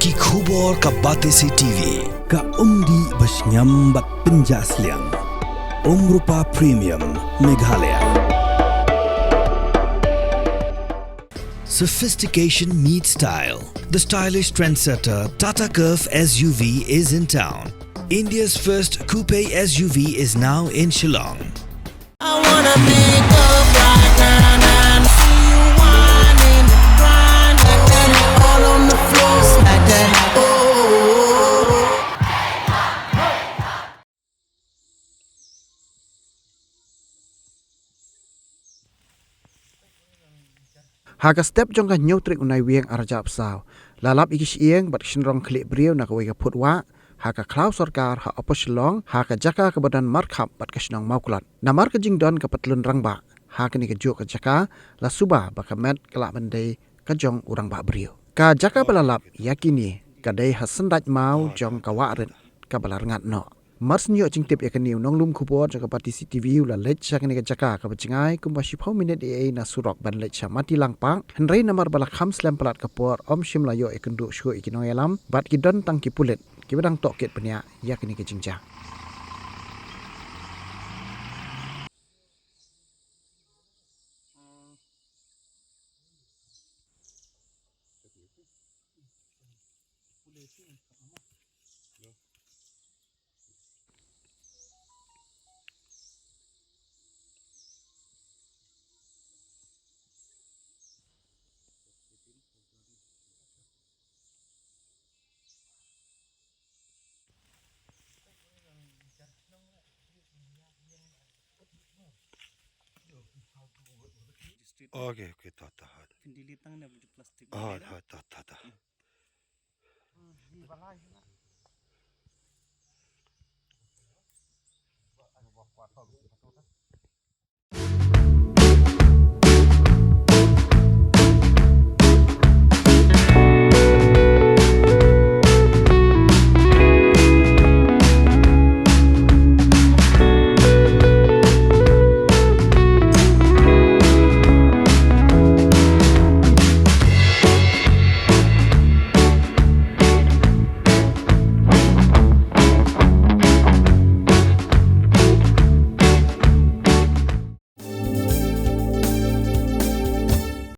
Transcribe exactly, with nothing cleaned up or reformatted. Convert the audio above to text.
Ki khubor ka Batesi T V. Ka umdih ba shngiam bad pynjah sliang. Umrupa Premium, Meghalaya. Sophistication meets style. The stylish trendsetter Tata Curvv S U V is in town. India's first coupe S U V is now in Shillong. I wanna make up right now, now. See you whining, grinding, all on the floor, smack that. Oh, oh, oh, oh. Ha ka step jong ka hynñiew tarik u Naiwieng arhajar arphew saw, la lap ïa ki shyieng bad ki shynrong khlieh briew na kawei ka phut wah ha ka khlaw sorkar ha Upper Shillong, ha ka jaka kaba don markhap bad ka shnong Mawklot. Namar ka jingdon ka patlun rangbah ha kane kajuh ka jaka, la suba ba ka met ka lah ban dei ka jong u rangbah briew. Ka jaka ba la lap ïa kine ka dei ha syndaid maw jong ka wah rit kaba la rngat noh. Mar shu ïoh jingtip ïa kane, u nonglum khubor jong ka Batesi T V u la leit sha kane ka jaka kaba jngai kumba shiphew minit ei ei na surok ban leit sha Matilang Park, hynrei namar ba la kham slem palat ka por, ym shym la ïoh ïakynduh shuh ïa ki nongïalam bad ki don tang ki pulit kiba dang tohkit bniah ïa kane ka jingjia. Okay, okay, ta, ta, ha. Pyndilit tang na baju plastik. Ah, ha, ta, ta, ta.